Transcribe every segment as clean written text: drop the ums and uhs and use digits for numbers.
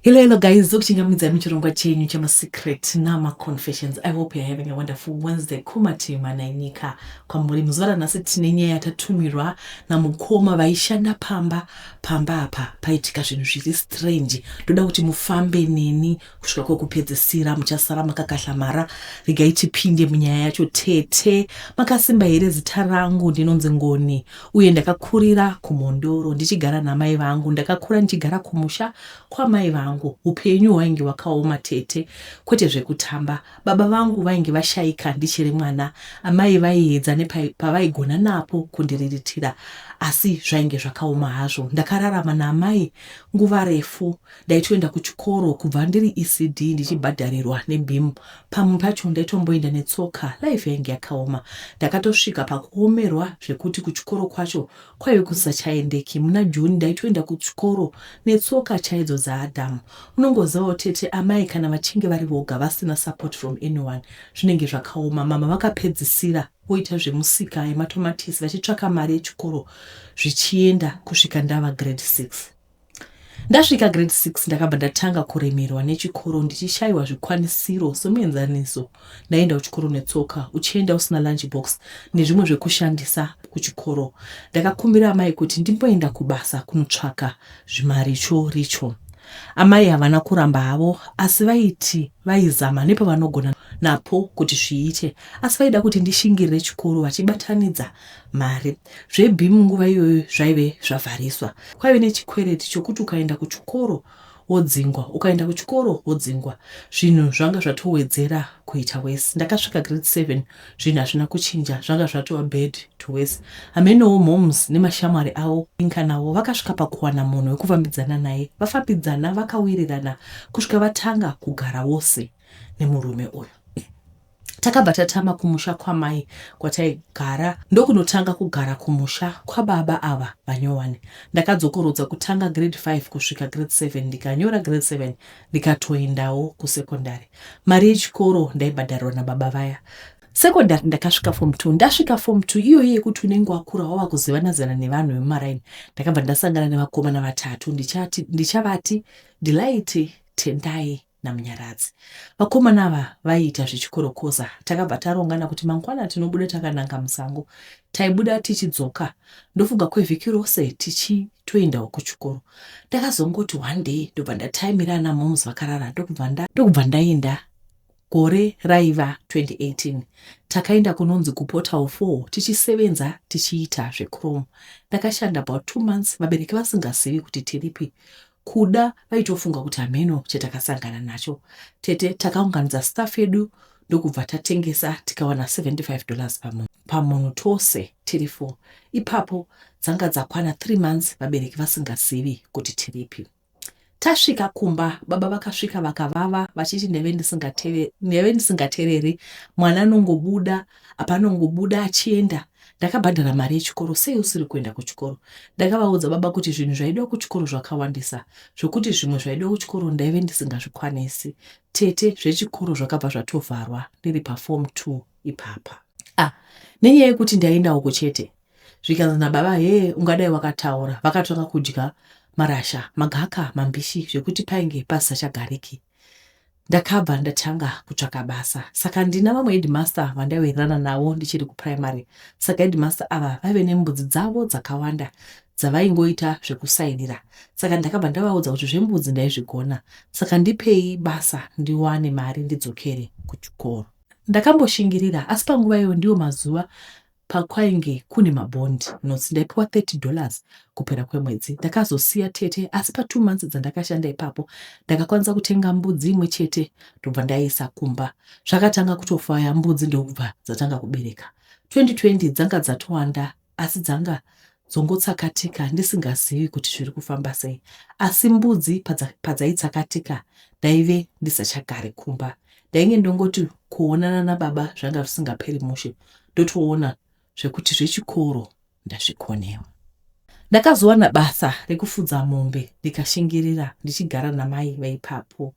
Hello, hello guys, zokuchingamidzai muchirongwa chenyu chemasecret namaconfessions. I hope you're having a wonderful Wednesday. Kumatima nainyika kwamuri. Muzuva ranhasi tine nyaya yatatumirwa namukoma vaishanda pamba. Pamba apa paitika zvinhu zviri strange. Ndoda kuti mufambe neni kusvika kwekupedzisira, muchasara makakahlamara. Regai tipinde munyaya yacho. Tete, makasimba here? Zita rangu ndinonzi Ngoni uye ndakakurira kuMhondoro ndichigara namai vangu. Ndakakura ndichigara kumusha kwamai vangu. Upenyu hwainge hwakaoma tete, kwete zvekutamba. Baba vangu vainge vashaika ndichiri mwana. Amai vaiedza nepavaigona napo kundiriritira asi zvainge zvakaoma hazvo. Ndakararama naamai nguva refu. Ndaitoenda kuchikoro kubva ndiri ECD ndichibhadharirwa neBeam. Pamwe pacho ndaitomboenda netsoka. Life yainge yakaoma. Ndakatosvika pakuomerwa zvekuti kuchikoro kwacho kwaive kusisachaendeki. Muna June ndaitoenda kuchikoro netsoka chaidzo dzaAdam. Unongozivawo tete amai kana vachinge vari voga vasina support from anyone zvinenge zvakaoma. Mama vakapedzisira voita zvemusika yematomatisi vachitsvaka mari yechikoro zvichienda kusvika ndava grade 6. Ndasvika grade 6 ndakabva ndatanga kuremerwa nechikoro ndichishaiwa zvikwanisiro. Semuenzaniso, ndaienda kuchikoro netsoka, uchienda usina lunch box nezvimwe zvekushandisa kuchikoro. Ndakakumbira amai kuti ndimboenda kubasa kunotsvaka zvimaricho richo. Amai havana kuramba havo asi vaiti vaizama nepavanogona napo kuti zviite asi vaida kuti ndishingirire chikoro vachibatanidza mari. ZveBeam nguva iyoyo zvaive zvavhariswa. Kwaive nechikwereti chokuti ukaenda kuchikoro wodzingwa, ukaenda kuchikoro wodzingwa. Zvinhu zvanga zvatowedzera kuita worse. Ndakasvika grade 7 zvinhu hazvina kuchinja, zvanga zvatova bad to worse. Hamenowo moms nemashamwari avo navo vakasvika pakuwana munhu wekufambidzana naye. Vafambidzana vakawirirana kusvika vatanga kugara vose nemurume uyu. Takabva tatama kumusha kwamai kwataigara ndokunotanga kugara kumusha kwababa ava vanyowani. Ndakadzokorodza kutanga grade 5 kusvika grade 7 ndikanyora grade 7 ndikatoendawo kusekondari. Mari yechikoro ndaibhadharirwa nababa vaya. Sekondari ndakasvika form 2. Ndasvika form 2 iyoyi yekuti unenge wakura wava kuzivana zivana nevanhu vemumaraini. Ndakabva ndasangana nevakomana vatatu ndichavati Delight, Tendai naMunyaradzi. Vakomana ava vaiita zvechikorokoza. Takabva tarongana kuti mangwana tinobuda takananga musango. Taibuda tichidzoka ndofunga kwevhiki rose tichitoendawo kuchikoro. Ndakazongoti one day ndobva ndataimira ana moms vakarara ndokubva ndaenda. Gore raiva 2018. Takaenda kunonzi kuPortal 4 tichisevenza tichiita zvechrome. Ndakashanda about 2 months vabereki vasingazivi kuti tiripi. Kuda vaitofunga kuti hameno chatakasangana nacho. Tete takaunganidza staff yedu ndokubva tatengesa tikawana $75 pamunhu tose tiri 4. Ipapo dzanga dzakwana 3 months vabereki vasingazivi kuti tiripi. Tasvika kumba baba vakasvika vakavava vachiti ndaive ndisingatereri mwana anongobuda apa anongobuda achienda. Ndakabhadhara mari yechikoro sei usiri kuenda kuchikoro? Ndakavaudza baba kuti zvinhu zvaidiwa kuchikoro zvakawandisa zvokuti zvimwe zvaidiwa kuchikoro ndaive ndisingazvikwanisi. Tete zvechikoro zvakabva zvatovharwa ndiri paform 2 ipapa. Ah nenyaya yekuti ndaienda uko chete. Zvikanzi nababa hee ungadai wakataura. Vakatanga kudya marasha, magaka, mambishi zvekuti painge pasisachagariki. Ndakabva ndatanga kutsvaka basa. Saka ndina vamwe headmaster vandaiwirirana navo ndichiri kuprimary. Saka headmaster ava vaive nembudzi dzavo dzakawanda dzavaingoita zvekusainira. Saka ndakabva ndavaudza kuti zvembudzi ndaizvigona. Saka ndipei basa ndiwane mari ndidzokere kuchikoro. Ndakamboshingirira asi panguva iyoyo ndiwo mazuva pakwainge kune mabond notes ndaipiwa $30 kupera kwemwedzi. Ndakazosiya tete asi pa2 months dzandakashanda ipapo ndakakwanisa kutenga mbudzi imwe chete ndobva ndaiisa kumba. Zvakatanga kutofaya mbudzi ndokubva dzatanga kubereka. 2020 dzanga dzatowanda asi dzanga dzongotsakatika ndisingazivi kuti zviri kufamba sei. Asi mbudzi padzaitsakatika ndaive ndisachagari kumba. Ndainge ndongoti kuonana nababa zvanga zvisingaperi mushe ndotoona zvekuti zvechikoro ndazvikonewa. Ndakazowana basa rekufudza mombe ndikashingirira ndichigara namai veipapo.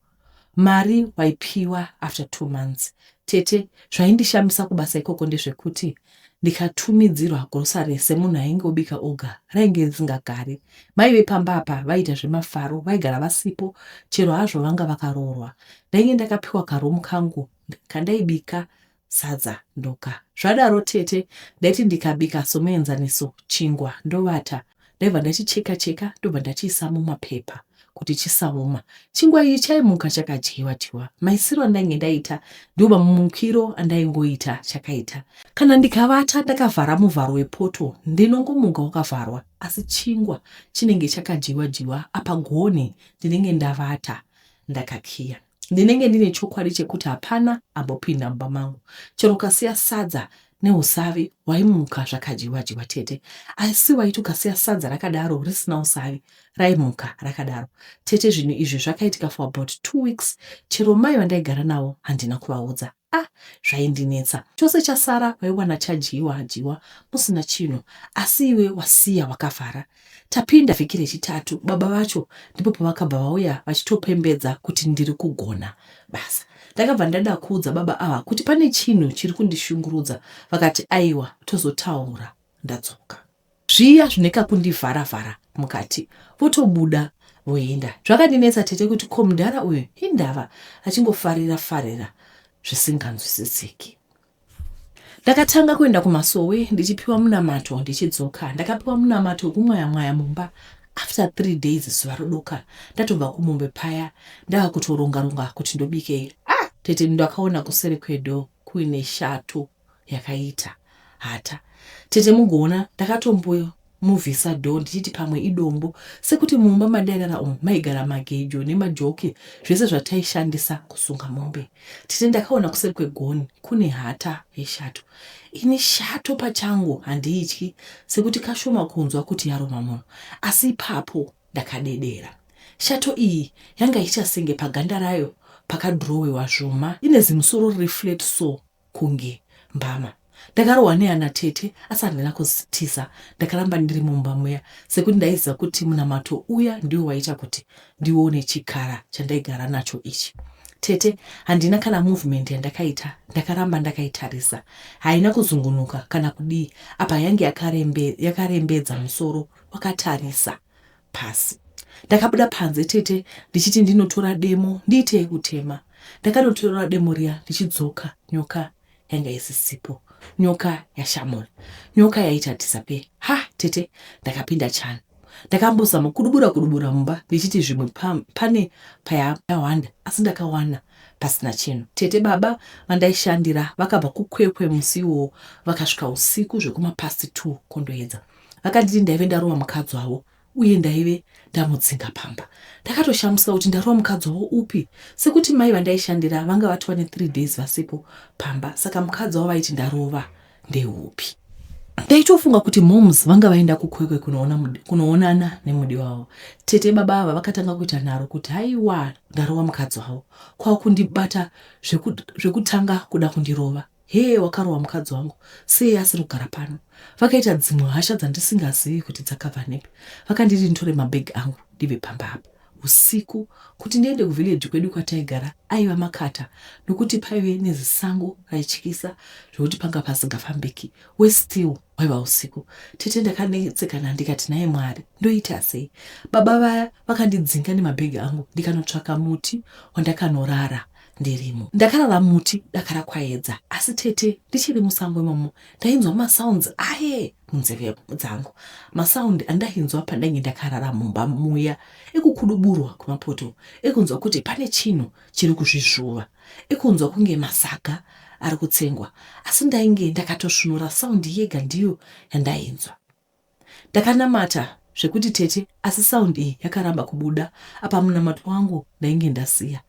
Mari waipiwa after 2 months. Tete, zvaindishamisa kubasa ikoko ndezvekuti Ndikatumidzirwa grocery semunhu ainge obika oga rainge risingagari. Mai vepamba apa vaiita zvemafaro vaigara vasipo chero hazvo vanga vakaroorwa. Ndainge ndakapiwa karoom kangu kandaibika sadza ndoga. Zvadaro tete ndaiti ndikabika somuenzaniso chingwa ndovata ndaibva ndachicheka cheka ndobva ndachiisa mumapepa kuti chisaoma. Chingwa ichi chaimuka chakadyiwa dyiwa. Maisiro andainge ndaita ndiwo mamukiro andaingoita chakaita. Kana ndikavata ndakavhara muvharo wepoto ndinongomuka wakavharwa asi chingwa chinenge chakadyiwa dyiwa apa gonhi ndinenge ndavata ndakakiya. Ndinenge ndine chokwadi chekuti hapana ambopinda mumba mangu. Chero ukasiya sadza neusavi waimuka zvakadyiwa dyiwa tete. Asi waiti ukasiya sadza rakadaro risina usavi raimuka rakadaro. Tete zvinhu izvi zvakaitika for about two weeks chero mai vandaigara navo handina kuvaudza. Ah zvaindinetsa. Chose chasara waiwana chadyiwa dyiwa musina chinhu asi iwe wasiya wakavhara. Tapinda vhiki rechitatu baba vacho ndipo pavakabva vauya vachitopembedza kuti ndiri kugona basa. Ndakabva ndada kuudza baba ava kuti pane chinhu chiri kundishungurudza vakati aiwa tozotaura ndadzoka. Zviya zvine kakundivhara vhara mukati votobuda voenda. Zvakandinetsa tete kuti ko mudhara uyu hindava achingofarira farira zvisinganzwisisiki. Ndakatanga kuenda kumasowe ndichipiwa munamato ndichidzoka. Ndakapiwa munamato wekumwaya mwaya mumba after three days zuva rodoka ndatobva kumombe paya ndava kutoronga ronga kuti ndobikei. Ah tete ndakaona kuseri kwedoor kuine shato yakaita hata. Tete mugoona ndakatombomuvhisa door ndichiti pamwe idombo sekuti mumba mandairara umu maigara magejo nemajoki zvese zvataishandisa kusunga mombe. Tete ndakaona kuseri kwegoni kune hata yeshato. Ini shato pachangu handiityi sekuti kashoma kunzwa kuti yaruma munhu asi ipapo ndakadedera. Shato iyi yanga ichiita senge paganda rayo pakadhirowewa zvuma ine zimusoro riri flat so kunge mbama. Ndakarohwa nehana tete asi handina kutiza ndakaramba ndiri mumba muya sekuti ndaiziva kuti munamato uya ndiwo waiita kuti ndione chikara chandaigara nacho ichi. Tete handina kana movement yandakaita ndakaramba ndakaitarisa. Haina kuzungunuka kana kudii apa yange yakarembedza musoro wakatarisa pasi. Ndakabuda panze tete ndichiti ndinotora demo ndiite yekutema. Ndakanotora demo riya ndichidzoka nyoka yanga isisipo. Nyoka yashamura. Nyoka yaita disappear. Ha tete ndakapinda chando. Ndakambozama kudubura kudubura mumba ndichiti zvimwe pane payawanda asi ndakawana pasina chinhu. Tete baba vandaishandira vakabva kuKwekwe musi iwowo vakasvika usiku zvekumapast two kondoedza. Vakanditi ndaive ndarova mukadzi wavo uye ndaive ndamudzinga pamba. Ndakatoshamisika kuti ndarova mukadzi wavo upi sekuti mai vandaishandira vanga vatova nethree days vasipo pamba saka mukadzi wavo vaiti ndarova ndeupi. Ndaitofunga kuti moms vanga vaenda kuKwekwe kunoonana nemudiwa wavo. Tete baba ava vakatanga kuita nharo kuti haiwa ndarova mukadzi wavo kwakundibata zvekutanga kuda kundirova. Hee wakarohwa mukadzi wangu sei asiri kugara pano. Vakaita dzimwe hasha dzandisingazivi kuti dzakabva nepi. Vakanditi nditore mabag angu ndibve pamba apa usiku kuti ndiende kuvillage kwedu kwataigara aiva makata nokuti paive nezisango raityisa zvekuti panga pasingafambiki worse still hwaiva usiku. Tete ndakanetsekana ndikati nhai Mwari ndoita sei? Baba vaya vakandidzinga nemabhegi angu ndikanotsvaka muti wandakanorara ndirimo. Ndakarara muti dakara kwaedza asi tete ndichiri musango imomo ndainzwa masounds aye munzeve dzangu. Masound andainzwa pandainge ndakarara mumba muya ekukuduburwa kwemapoto ekunzwa kuti pane chinhu chiri kuzvizvuva. Ekunzwa kunge masaga ari kutsengwa asi ndainge ndakatosvinura sound yega ndiyo yandainzwa. Ndakanamata zvekuti tete asi sound iyi yakaramba kubuda apa munamato wangu ndainge ndasiya.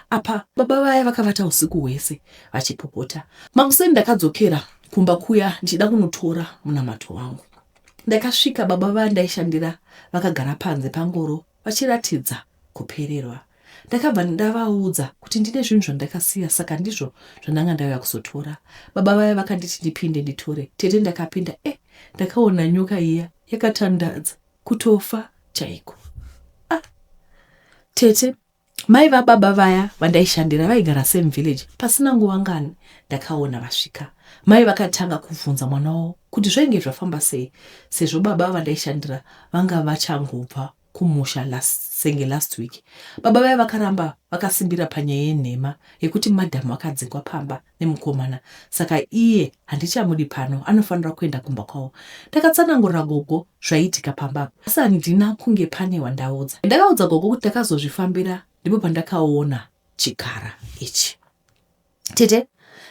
Apa baba vaya vakavata usiku hwese vachipopota. Makuseni ndakadzokera kumba kuya ndichida kunotora munamato wangu. Ndakasvika baba vandaishandira vakagara panze pangoro vachiratidza kupererwa. Ndakabva ndavaudza kuti ndine zvinhu zvandakasiya saka ndizvo zvandanga ndauya kuzotora. Baba vaya vakanditi ndipinde nditore. Tete ndakapinda eh ndakaona nyoka iya yakatandadza kutofa chaiko. Ah tete. Mai vababa vaya vandaishandira vaigara same village pasina nguva ngani ndakaona vasvika. Mai vakatanga kubvunza mwana wavo kuti zvainge zvafamba sei sezvo baba vandaishandira vanga vachangobva kumusha last senge last week. Baba vaya vakaramba vakasimbira panyaya yenhema yekuti madam vakadzingwa pamba nemukomana saka iye handichamudi pano anofanira kuenda kumba kwavo. Ndakatsanangurira gogo zvaiitika pamba apa asi handina kunge pane wandaudza. Ndakaudza gogo kuti ndakazozvifambira ndipo pandakaona chikara ichi. Tete,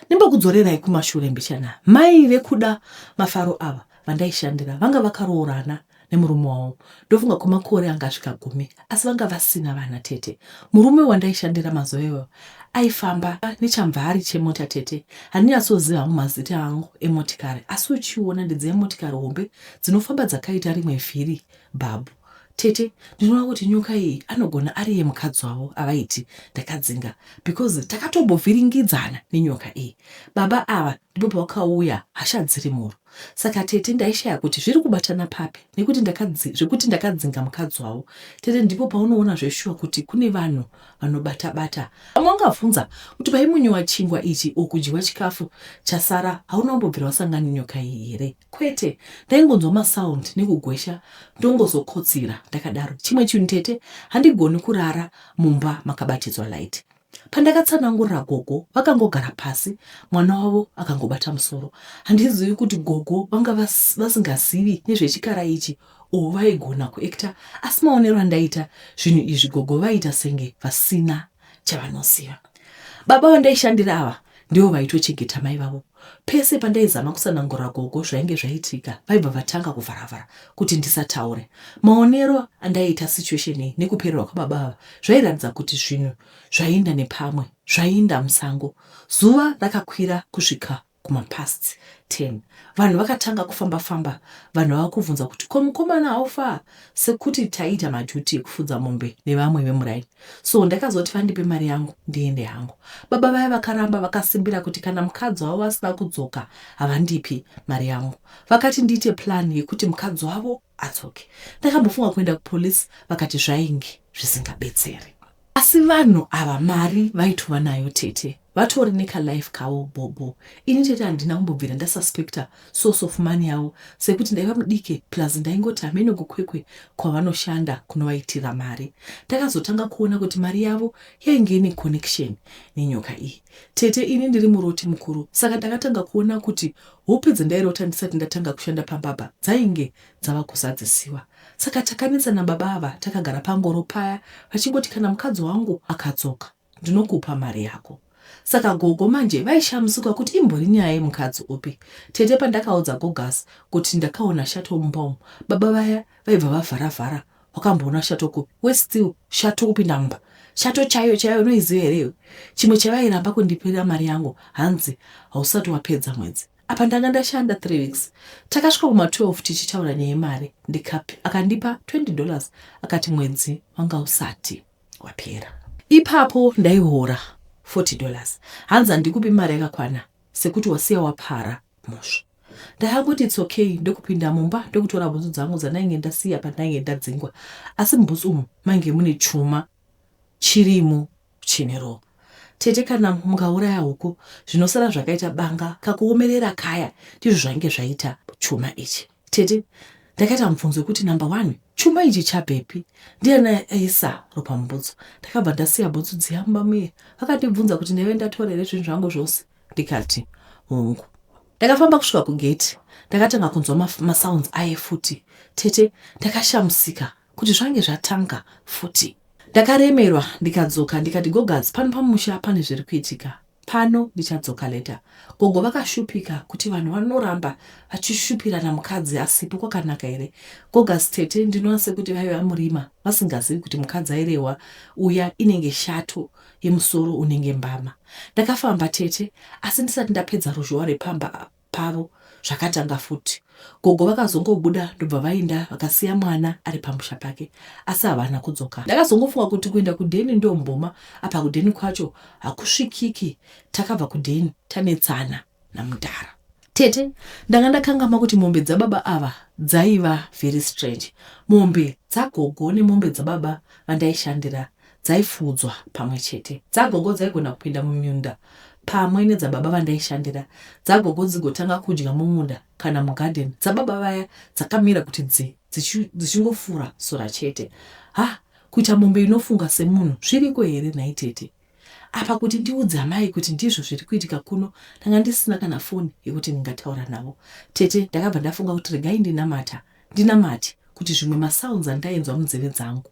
ndimbokudzorerai kumashure mbichana. Mai vekuda mafaro ava vandaishandira vanga vakaroorana nemurume wavo ndofunga kwemakore anga asvika gumi asi vanga vasina vana tete. Murume wandaishandira mazuva iwayo aifamba nechamvari chemota tete. Handinyatsoziva hangu mazita angu emotikari asi uchiona ndedziya motikari hombe dzinofamba dzakaita rimwe vhiri bhabhu. Tete ndinoona kuti nyoka iyi anogona ariye mukadzi wavo avaiti ndakadzinga because takatombovhiringidzana nenyoka iyi. Baba ava ndipo pavakauya hasha dziri muro. Saka tete ndaishaya kuti zviri kubatana papi nekuti ndakadzi, zvekuti ndakadzinga mukadzi wavo. Tete ndipo paunoona zveshuwa kuti kune vanhu vanobata bata. Vamwe vangabvunza kuti paimunyiwa chingwa ichi or kudyiwa chikafu chasara hauna kumbobvira wasangana nenyoka iyi here? Kwete, ndaingonzwa masound nekugwesha ndongozokotsira ndakadaro. Chimwe chinhu tete, handigoni kurara mumba makabatidzwa light. Pandakatsanangurira gogo vakangogara pasi mwana wavo akangobata musoro. Handizivi kuti gogo vanga vasingazivi nezvechikara ichi or vaigona kuactor asi maonero andaita zvinhu izvi gogo vaiita senge vasina chavanoziva. Baba vandaishandira ava ndivo vaitochengeta mai vavo. Pese pandaizama kutsanangurira gogo zvainge zvaitika vaibva vatanga kuvharavhara kuti ndisataure. Maonero andaiita situation iyi nekupererwa kwababa ava zvairatidza kuti zvinhu zvainda nepamwe, zvainda musango. Zuva rakakwira kusvika kumapast 10 vanhu vakatanga kufamba famba vanhu vava kubvunza kuti ko mukomana haufa sekuti taiita maduty ekufudza mombe nevamwe vemuraini so ndakazoti vandipe mari yangu ndiende hangu baba vaya vakaramba vakasimbira kuti kana mukadzi wavo asina kudzoka havandipi mari yangu vakati ndiite plan yekuti mukadzi wavo adzoke ndakambofunga kuenda kupolice vakati zvainge zvisingabetseri asi vanhu ava mari vaitova nayo tete Vatori neka life kavo bhobho. Ini tete handina kumbobvira ndasuspecta source of money yavo sekuti ndaiva mudiki plus ndaingoti hameno kuKwekwe kwavanoshanda kunovaitira mari. Ndakazotanga kuona kuti mari yavo yainge ine connection nenyoka iyi. Tete ini ndiri muroti mukuru saka ndakatanga kuona kuti hope dzandairota ndisati ndatanga kushanda pamba apa dzainge dzava kuzadzisiwa. Saka takanetsana baba ava takagara pangoro paya vachingoti kana mukadzi wangu akadzoka ndinokupa mari yako. Saka gogo manje vaishamisika kuti imbori nyaya yemukadzi upi. Tete pandakaudza gogas kuti ndakaona shato mumba umu baba vaya vaibva vavhara vhara wakamboona shato kupi worse still shato kupinda mumba shato chaiyo chaiyo unoiziva here iwe. Chimwe chavairamba kundipira mari yangu hanzi hausati wapedza mwedzi. Apa ndanga ndashanda 3 weeks. Takasvika kuma 12 tichitaura nyaya yemari ndikapi akandipa 20 dollars akati mwedzi wanga usati wapera. Ipapo ndaihora 40 dollars hanzi handikupi mari yakakwana sekuti wasiya wapara mhosva. Ndakangoti it's okay ndokupinda mumba ndokutora bhutsu dzangu dzandainge ndasiya pandainge ndadzingwa asi mubhutsu umu mainge mune chuma chirimo chine ropa. Tete kana mukauraya huku zvinosara zvakaita banga kakuomerera kaya ndizvo zvainge zvaita chuma ichi. Tete ndakaita mubvunzo wekuti number one chuma ichi chabvepi ndiani aisa ropa mubhutsu. Ndakabva ndasiya bhutsu dziya mumba muye vakandibvunza kuti ndaive ndatora here zvinhu zvangu zvose ndikati hongu. Ndakafamba kusvika kugate ndakatanga kunzwa masounds aye futi tete ndakashamisika kuti zvange zvatanga futi. Ndakaremerwa ndikadzoka ndikati gogas pano pamusha pane zviri kuitika pano ndichadzoka later. Gogo vakashupika kuti vanhu vanoramba vachishupirana mukadzi asipo kwakanaka here. Gogas tete ndinoona sekuti vaiva murima vasingazivi kuti mukadzi airehwa uya inenge shato yemusoro unenge mbama. Ndakafamba tete asi ndisati ndapedza ruzhowa rwepamba pavo zvakatanga futi. Gogo vakazongobuda ndobva vainda vakasiya mwana ari pamusha pake asi havana kudzoka. Ndakazongofunga kuti kuenda kudheni ndomboma apa kudheni kwacho hakusvikiki takabva kudheni tanetsana namudhara. Tete ndanga ndakangamwa kuti mombe dzababa ava dzaiva very strange. Mombe dzagogo nemombe dzababa vandaishandira. Dzaifudzwa pamwe chete. Dzagogo dzaigona kupinda mumunda pamwe nedzababa vandaishandira. Dzagogo dzigotanga kudya mumunda kana mugarden dzababa vaya dzakamira kuti dzi dzichingofura sora chete. Ha kuita mombe inofunga semunhu zviriko here nhai tete? Apa kuti ndiudze amai kuti ndizvo zviri kuitika kuno ndanga ndisina kana foni yekuti ndingataura navo. Tete ndakabva ndafunga kuti regai ndinamata ndinamate kuti zvimwe masounds andainzwa munzeve dzangu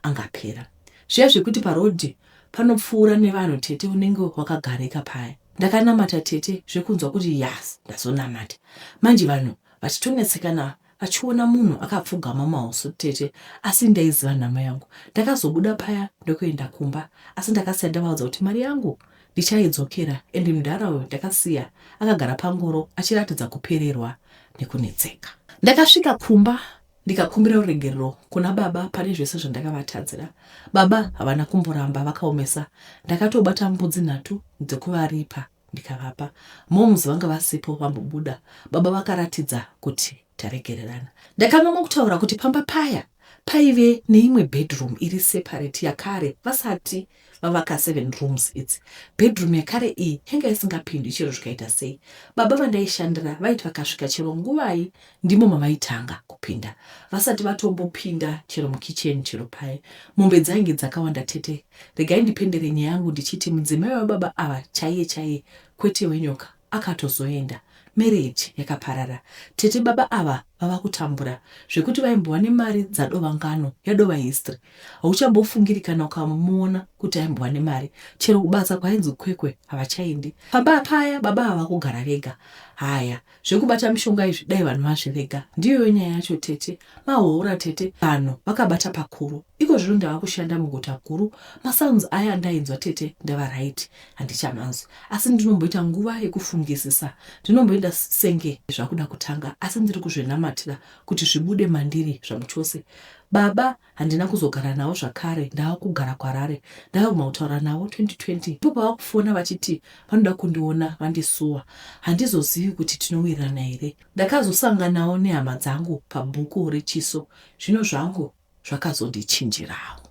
angapera. Zviya zvekuti paroad panopfuura nevanhu tete unenge wakagarika paya. Ndakanamata tete zvekunzwa kuti yas ndazonamata. Manje vanhu vachitonetsekana vachiona munhu akapfugama mahuso tete asi ndaiziva nhamo yangu. Ndakazobuda paya ndokuenda kumba asi ndakasiya ndavaudza kuti mari yangu ndichaidzokera and mudhara uyu ndakasiya akagara pangoro achiratidza kupererwa nekunetseka. Ndakasvika kumba ndikakumbira ruregerero kuna baba pane zvese zvandakavatadzira. Baba havana kumboramba vakaomesa. Ndakatobata mbudzi nhatu dzekuvaripa ndikavapa. Moms vanga vasipo vambobuda. Baba vakaratidza kuti taregererana. Ndakanganwa kutaura kuti pamba paya paive neimwe bedroom iri separate yakare vasati vavaka seven rooms idzi. Bedroom yakare iyi yanga isingapindwi chero zvikaita sei. Baba vandaishandira vaiti vakasvika chero nguvai ndimo mavaitanga kupinda vasati vatombopinda chero mukitchen chero pai. Mombe dzainge dzakawanda tete. Regai ndipendere nyaya yangu ndichiti mudzimai wababa ava chaiye chaiye kwete wenyoka akatozoenda. Marriage yakaparara. Tete baba ava vava kutambura zvekuti vaimbova nemari dzadova ngano yadova history. Hauchambofungiri kana ukamuona kuti aimbova nemari. Chero kubasa kwainzi kwekwe havachaendi. Pamba paya baba ava kugara vega. Haya zvekubata mishonga izvi dai vanhu vazvirega. Ndiyoyo nyaya yacho tete. Mahoora tete vanhu vakabata pakuru. Iko zvino ndava kushanda muguta guru. Masounds aya andainzwa tete ndava right handichamanzwi. Asi ndinomboita nguva yekufungisisa. Ndinomboenda senge zvakuda kutanga asi ndiri kuzvinamatira kuti zvibude mandiri zvamuchose. Baba handina kuzogara navo zvakare ndava kugara kuHarare. Ndakaguma kutaura navo 2020 ndipo pavakufona vachiti vanoda kundiona vandisuwa. Handizozivi kuti tinowirirana here. Ndakazosanganawo nehama dzangu pabhuku rechiso zvino zvangu zvakazondichinjirawo.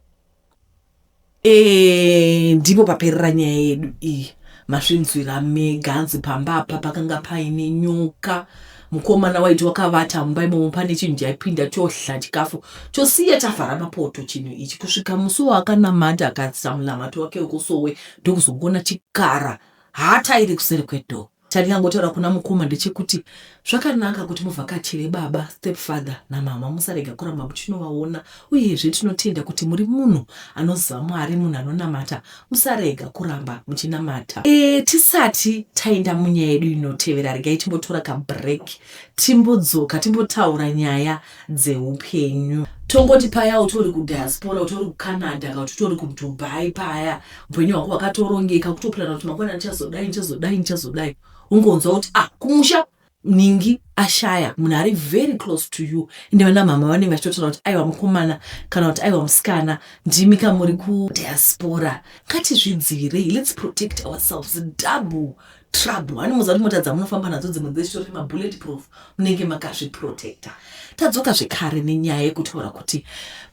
E, ndipo paperera nyaya yedu iyi. Mazvinzwira mega hanzi pamba apa pakanga paine nyoka. Mukomana waiti wakavata mumba imomo pane chinhu chaipinda chodla chikafu chosiya chavhara mapoto chinhu ichi kusvika musi waakanamata akaisa munamato wake wekusowe ndokuzongona chikara hata iri kuseri kwedhoo. Chandingangotaura kuna mukoma ndechekuti zvakanaka kuti muvhakachire baba, stepfather namama musarega kuramba muchinovaona uyezve tinotenda kuti muri munhu anoziva Mwari munhu anonamata musarega kuramba muchinamata. E, tisati taenda munyaya yedu inotevera regai timbotora kabreak timbodzoka timbotaura nyaya dzeupenyu. Tongoti paya utori kudiaspora utori kuCanada kana kuti utori kuDubai paya upenyu hwako hwakatorongeka kutoplana kuti mangwana ndichazodai ndichazodai ndichazodai ungonzwa kuti ah kumusha ningi ashaya munhu ari very close to you ende vana mama vanenge vachitotaura kuti aiwa mukomana kana kuti aiwa musikana ndimi kamuri kudiaspora ngatizvidzivirei let's protect ourselves double trouble hani muziva kuti mota dzamunofamba nadzo dzimwe dzechitori mabullet proof munenge makazviprotecta tadzoka zvekare nenyaya yekutaura kuti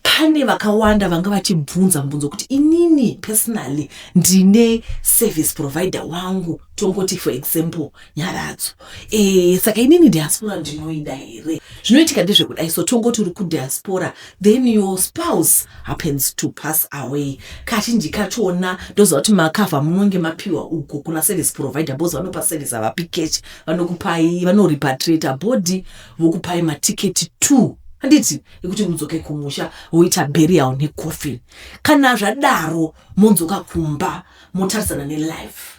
pane vakawanda vanga vachibvunza mubvunzo kuti inini personally ndine service provider wangu tongoti for example Nyaradzo e, saka inini diaspora ndinoida here zvinoitika ndezvekudai so tongoti uri kudiaspora then your spouse happens to pass away kazhinji kachona ndoziva kuti makavha munonge mapiwa uko kuna service provider because vanopa service havapi cash vanokupai vanorepatriata body vokupai matiketi two handiti ekuti mudzoke kumusha voita burial necoffin kana zvadaro modzoka kumba motarisana nelife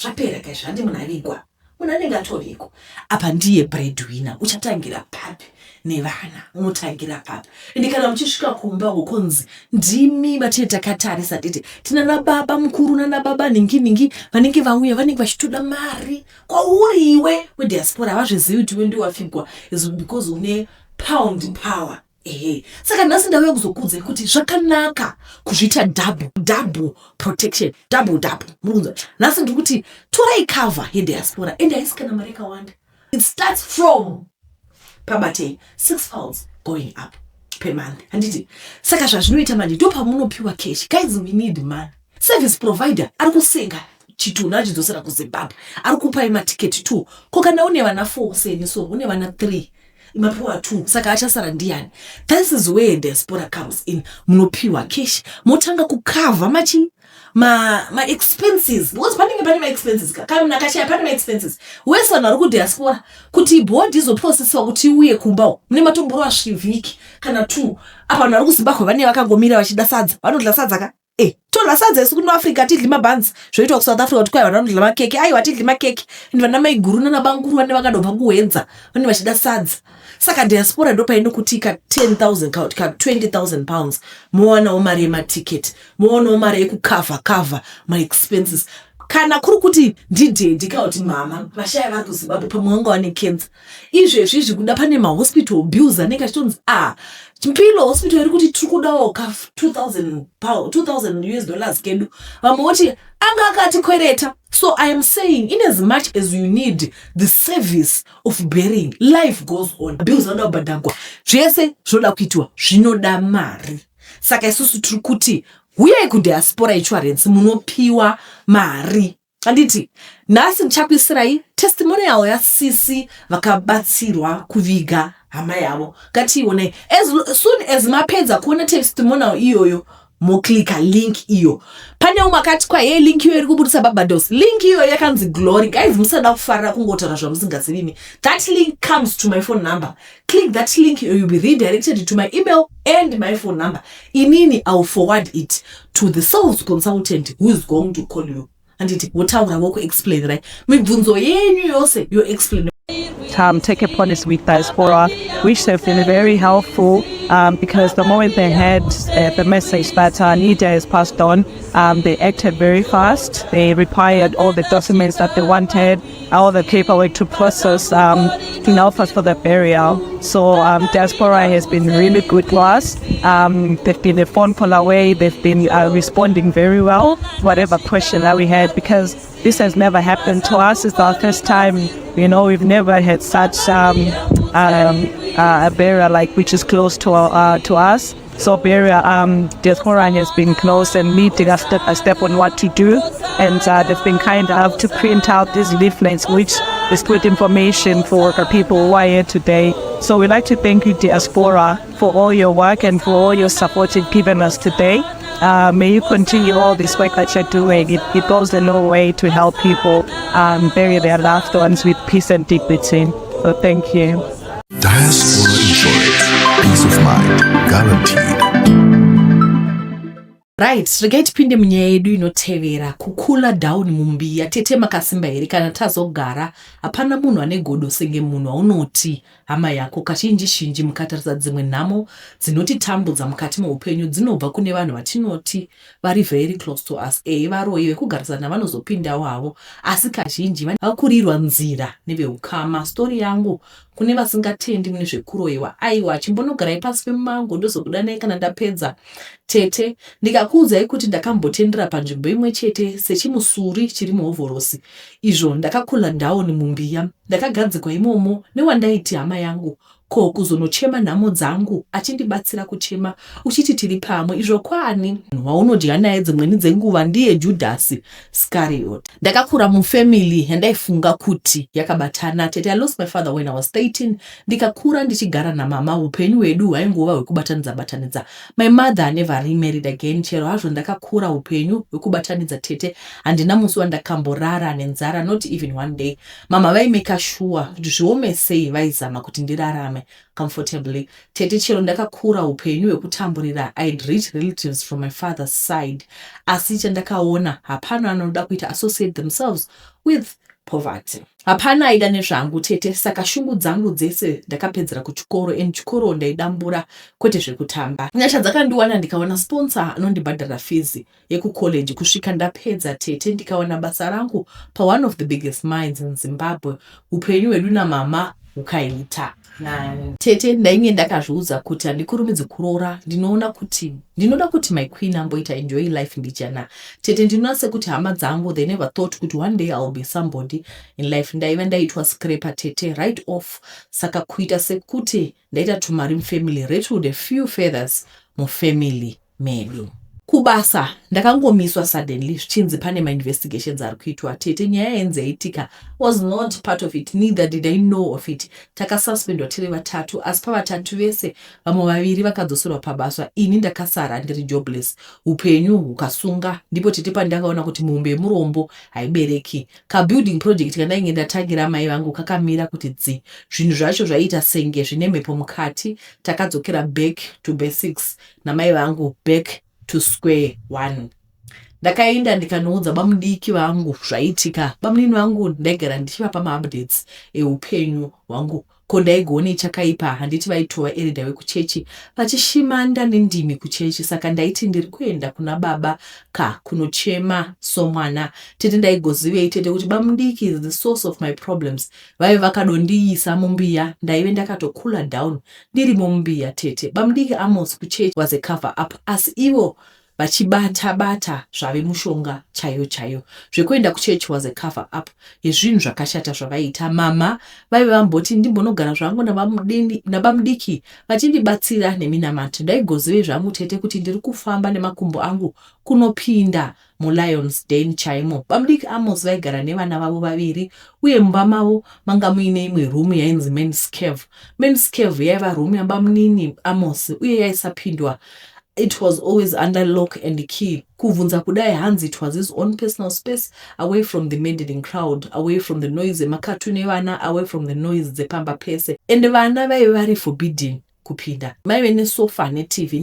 Zvapera ka izvi handi munhu avigwa. Munhu anenge atovigwa. Apa ndiye breadwinner uchatangira papi nevana unotangira papi ende kana muchisvika kumba ukonzi ndimi vatine takatarisa tete tinana baba mukuru nana baba nhingi nhingi vanenge vauya vanenge vachitoda mari kwauri iwe wediaspora havazvizivi kuti iwe ndiwe wafigwa is because une pound power Ehe, saka nhasi ndauya kuzokuudzai kuti zvakanaka kuzviita double double protection, double double. Muri kunzwa? Nhasi ndiri kuti torai cover yediaspora ende haisi kana mari yakawanda. It starts from pabatei £6 going up. Per month, handiti? Saka zvazvinoita manje, ndo pamunopiwa cash. Guys, we need money. Service provider ari kusenga chitunha achidzosera kuZimbabwe, ari kupai matiketi 2. Ko kana une vana 4 seni, so une vana 3, mapiwa 2, saka achasara ndiani? This is where diaspora comes in. Munopiwa cash, motanga kucover machi ma expenses because panenge pane maexpenses. Kana munhu akashaya, pane maexpenses wese. Vanhu vari kudiaspora, kuti body izoprocessiwa kuti iuye kumba, mune matomborova svivhiki kana 2. Apa vanhu vari kuZimbabwe vane vakangomira vachida sadza. Vanodya sadza ka? Todya sadza isu kuno Africa, tidli mabhanzi. Zvoitwa kuSouth Africa kuti kwai vanhu vanodya makeke. Aiwa, tidli makeke. And vana maiguru nanabanguru vane vakadobva kuhwedza, vane vachida sadza. Saka diaspora ndo painokuti ka 10 000 ka ka £20 000, mowanawo mari yematiketi, mowanawo mari yekucover cover maexpenses. Kana kuri kuti ndidaddy kana kuti mama vashaya vari kuZimbabwe, pamwe vanga vane cancer izvezvi izvi, kuda pane mahospital bills anenge achitonzi, a Mpilo Hospital iri kuti tiri kudawo ka 2000 US dollars kedu. Vamwe voti anga akatikwereta. So I am saying, in as much as you need the service of burying, life goes on. Bills anoda kubhadhagwa, zvese zvinoda kuitwa, zvinoda mari. Saka isusu tiri kuti huyai kuDiaspora Insurance, munopiwa mari, handiti? Nhasi ndichakuisirai testimonial yasisi vakabatsirwa kuviga hama yavo. Ngatiionei. As soon as mapedza kuona testimonial iyoyo, moclicka link iyo. Pane umwe akati kwa hei, link iyo iri kubudisa Barbados. Link iyoyo yakanzi Glory. Guys, musada kufarira kungotaura zvamusingazivimi. That link comes to my phone number. Click that link, you'll be redirected to my email and my phone number. Inini I will forward it to the sales consultant who is going to call you, handiti? Wotaura, vokuexplainirai mibvunzo yenyu yose, yoexplain. Take a policy with Diaspora, which have been very helpful because the moment they had the message that Lydia has passed on, they acted very fast. They required all the documents that they wanted, all the paperwork to process to help us for the burial. So Diaspora has been really good to us. They've been a phone call away. They've been responding very well, whatever question that we had, because this has never happened to us. It's our first time. We've never had such a burial like which is close to us. So burial, Diaspora has been close and leading us step by step on what to do, and they've been kind enough to print out these leaflets, which is good information for the people who are here today. So we'd like to thank you, Diaspora, for all your work and for all your support you've given us today. May you continue all this work that you're doing. It goes a long way to help people bury their loved ones with peace and dignity. So thank you. Diaspora Insurance. Peace of mind guaranteed. Right, regai tipinde munyaya yedu inotevera. Kucoola down mumbiya. Tete, makasimba here? Kana tazogara, hapana munhu ane godo senge munhu waunoti hama yako. Kazhinji zhinji mukatarisa, dzimwe nhamo dzinotitambudza mukati meupenyu dzinobva kune vanhu vatinoti vari very close to us. Ehe, varoyi vekugarisana vanozopindawo havo, asi kazhinji vakurirwa nzira neveukama. Story yangu, kune vasingatendi mune zvekuroyiwa, aiwa, chimbonogarai pasi pemumango, ndozokudanai kana ndapedza. Tete, ndikakuudzai kuti ndakambotendera panzvimbo imwe chete sechimusuri chiri muhovhorosi izvo, ndakacoola down mumbiya, ndakagadzikwa imomo newandaiti hama yangu. Ko kuzonochema nhamo dzangu, achindibatsira kuchema, uchiti tiri pamwe. Izvo kwani waunodya naye dzimweni dzenguva ndiye Judhasi Scariot. Ndakakura mufamily yandaifunga kuti yakabatana. Tete, I lost my father when I was 13, ndikakura ndichigara namama. Upenyu hwedu hwaingova hwekubatanidza batanidza. My mother never remarried again. Chero hazvo ndakakura upenyu hwekubatanidza, tete, handina musi wandakamborara nenzara, not even one day. Mama vaimake sure kuti zviome sei, vaizama kuti ndirarame comfortably. Tete, chero ndakakura upenyu hwekutamburira, I had rich relatives from my father's side, asi chandakaona, hapana anoda kuita associate themselves with poverty. Hapana aida nezvangu, tete. Saka shungu dzangu dzese ndakapedzera kuchikoro, and chikoro ndaidambura, kwete zvekutamba. Nyasha dzakandiwana, ndikawana sponsor anondibhadhara fees yekucollege kusvika ndapedza, tete, ndikawana basa rangu paone of the biggest mines in Zimbabwe. Upenyu hwedu namama Ukaita nani? Tete, ndainge ndakazviudza kuti handikurumidzi kuroora. Ndinoona kuti ndinoda kuti my queen amboita enjoy life mbijana. Tete, ndinoona sekuti hama dzangu, they never thought kuti one day I'll be somebody in life. Ndaiva ndaitwa scraper, tete, right off. Saka kuita sekuti ndaita tumari mufamily rattled a few feathers mufamily medu. Kubasa ndakangomiswa suddenly zvichinzi pane mainvestigations ari kuitwa. Tete, nyaya yainzi yaitika was not part of it, neither did I know of it. Takasuspendwa tiri vatatu, asi pavatatu vese vamwe vaviri vakadzoserwa pabasa, ini ndakasara ndiri jobless. Upenyu hukasunga. Ndipo, tete, pandakaona kuti mombe yemurombo haibereki. Kabuilding project kandainge ndatangira mai vangu kakamira kuti dzi. Zvinhu zvacho zvaiita senge zvine mhepo mukati. Takadzokera back to basics namai vangu, back to square one. Ndakaenda ndikanoudza bamudiki vangu zvaitika. Bamunini vangu ndaigara ndichivapa maupdates eupenyu hwangu. Ko ndaigoonei chakaipa? Handiti vaitova elder vekuchechi, vachishimanda nendimi kuchechi? Saka ndaiti ndiri kuenda kuna baba ka kunochema somwana. Tete, ndaigozivei, tete, kuti bamudiki is the source of my problems? Vaive vakadondiisa mumbiya. Ndaive ndakatocoola down ndirimo mumbiya, tete. Bamudiki Amos kuchechi was a cover up, asi ivo vachibata bata zvave mushonga chaiyo chaiyo. Zvekuenda kuchechi was a cover up yezvinhu zvakashata zvavaiita. Mama vaive vamboti ndimbonogara zvangu nabamudiki vachindibatsira neminamato. Ndaigozivei zvangu, tete, kuti ndiri kufamba nemakumbo angu kunopinda mulions den chaimo? Bamudiki Amos vaigara nevana vavo vaviri, uye mumba mavo manga muine imwe room yainzi mans cave. Mans cave yaiva room yabamunini Amos uye yaisapindwa. It was always under lock and key. Kubvunza kudai, hanzi it was his own personal space, away from the maddening crowd, away from the noise emakatuni evana, away from the noise dzepamba pese, and vana vaive vari forbidden kupinda. Maive nesofa neTV.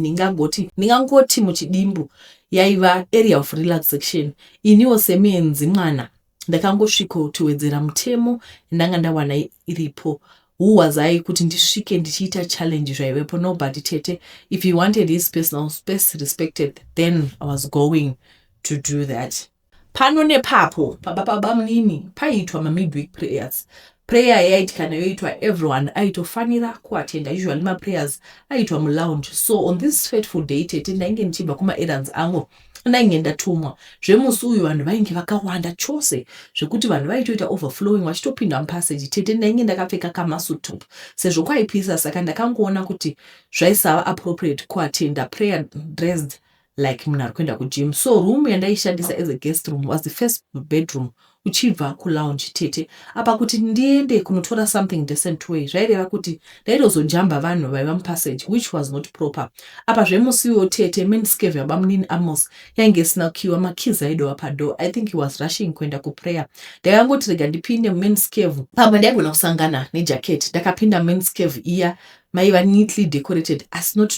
Ndingangoti muchidimbu yaiva area of relaxation. Iniwo semuenzi mwana ndakangosvikotowedzera mutemo ndanga ndawana iripo. Who was I kuti ndisvike ndichiita challenge zvaivepo? Nobody, tete. If he wanted his personal space respected, then I was going to do that. Pano nepapo paba pabamunini paiitwa mamidweek prayers. Prayer yaiti kana yoitwa, everyone aitofanira kuatenda. Usually maprayers aiitwa mulounge. So on this fateful day, tete, ndainge ndichibva kumaerrands angu ndainge ndatumwa. Zvemusi uyu vanhu vainge vakawanda chose zvekuti vanhu vaitoita overflowing vachitopinda mupassage. Tete, ndainge ndakapfeka kamuscle top sezvo kwaipisa, saka ndakangoona kuti zvaisava appropriate kuatenda prayer dressed like munhu ari kuenda kugym. So room yandaishandisa as a guest room was the first bedroom uchibva kulounge, tete. Apa kuti ndiende kunotora something decent way zvaireva kuti ndaitozojamba vanhu vaiva mupassage, which was not proper. Apa zvemusiwo, tete, mans cave yabamunini Amos yainge isina kukiwa. Makeys aidova padoor. I think he was rushing kuenda kuprayer. Ndakangoti rega ndipinde mumans cave, pamwe ndaigona kusangana nejaketi. Ndakapinda mans cave iya. Maiva neatly decorated, asi not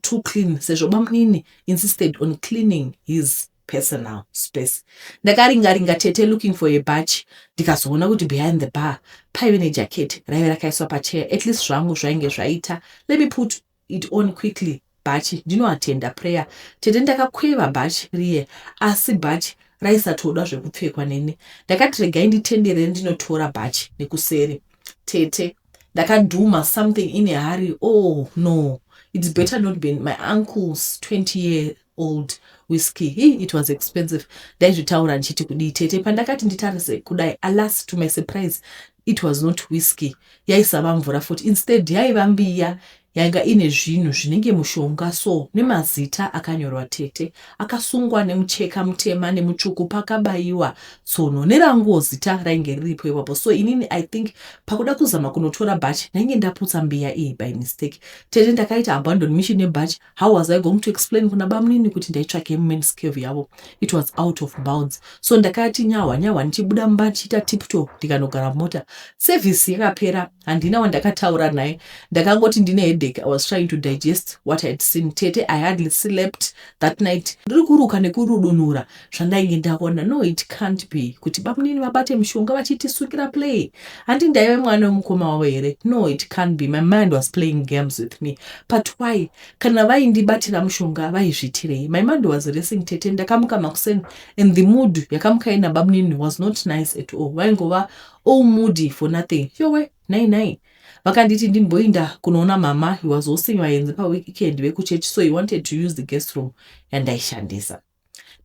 too clean, sezvo bamunini insisted on cleaning his personal space. Ndakaringaringa, tete, looking for a bhachi. Ndikazoona kuti behind the bar paive nejaketi raive rakaiswa pachair. At least zvangu zvainge zvaita. Let me put it on quickly, bhachi, ndinoatenda prayer. Tete, ndakakweva bhachi riye, asi bhachi raisatoda zvekupfekwa neni. Ndakati regai nditenderere ndinotora bhachi nekuseri. Tete, ndakadhuma something in a hurry. Oh no, it's better not been my uncle's 20 year old whisky. Hi, it was expensive. Ndaizvitaura ndichiti kudii, tete? Pandakati nditarise kudai, alas, to my surprise, it was not whisky. Yaisava mvura futi. Instead yaiva mbiya yanga ine zvinhu zvinenge mushonga so, nemazita akanyorwa, tete, akasungwa nemucheka mutema nemutsvuku, pakabayiwa tsono. Neranguwo zita rainge riripo ipapo. So inini, I think pakuda kuzama kunotora bhachi, ndainge ndaputsa mbiya iyi by mistake. Tete, ndakaita abandon mission nebhachi. How was I going to explain kuna bamunini kuti ndaitsvake mumans cave yavo? It was out of bounds. So ndakati nyahwa nyahwa ndichibuda mumba ndichiita tiptoe, ndikanogara mumota. Service yakapera, handina wandakataura naye. Ndakangoti ndine headache. I was trying to digest what I had seen. Tete, I hardly slept that night, ndiri kuruka nekurudunura zvandainge ndaona. No, it can't be kuti bamunini vabate mushonga vachitisukira play. Handi ndaive mwana wemukoma wavo here? No, it can't be. My mind was playing games with me. But why? Kana vaindibatira mushonga, vaizvitirei? My mind was racing, tete. Ndakamuka makuseni and the mood yakamuka ina bamunini was not nice at all. Vaingova all moody for nothing. Yowe, nai nai. Vakanditi ndimboinda kunoona mama. He was hosting vaenzi paweekend vekuchechi, so he wanted to use the guest room yandaishandisa.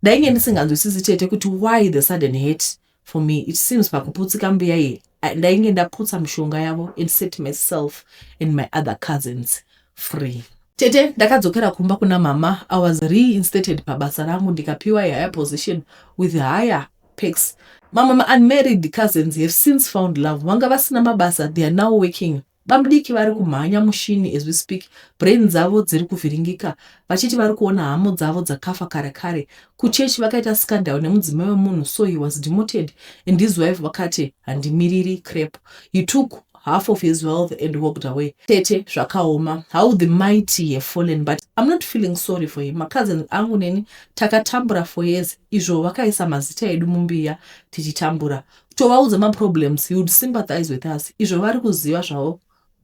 Ndainge ndisinganzwisisi tete kuti why the sudden hate for me. It seems pakuputsika mbuya iyi ndainge ndaputsa mishonga yavo and set myself and my other cousins free. Tete, ndakadzokera kumba kuna mama. I was reinstated pabasa rangu ndikapiwa a higher position with higher perks. Mamwe maunmarried cousins have since found love. Vanga vasina mabasa, they are now working. Bamudiki vari kumhanya mushini as we speak. Brain dzavo dziri kuvhiringika vachiti vari kuona hamo dzavo dzakafa kare kare. Kuchechi vakaita scandal nemudzimai wemunhu, so he was demoted and his wife vakati handimiriri crap. He took half of his wealth and walked away. Tete, zvakaoma how the mighty have fallen, but I'm not feeling sorry for him. Macousins angu neni takatambura for years, izvo vakaisa mazita edu mumbiya tichitambura. Tovaudza maproblems, he would sympathize with us, izvo vari kuziva zvavo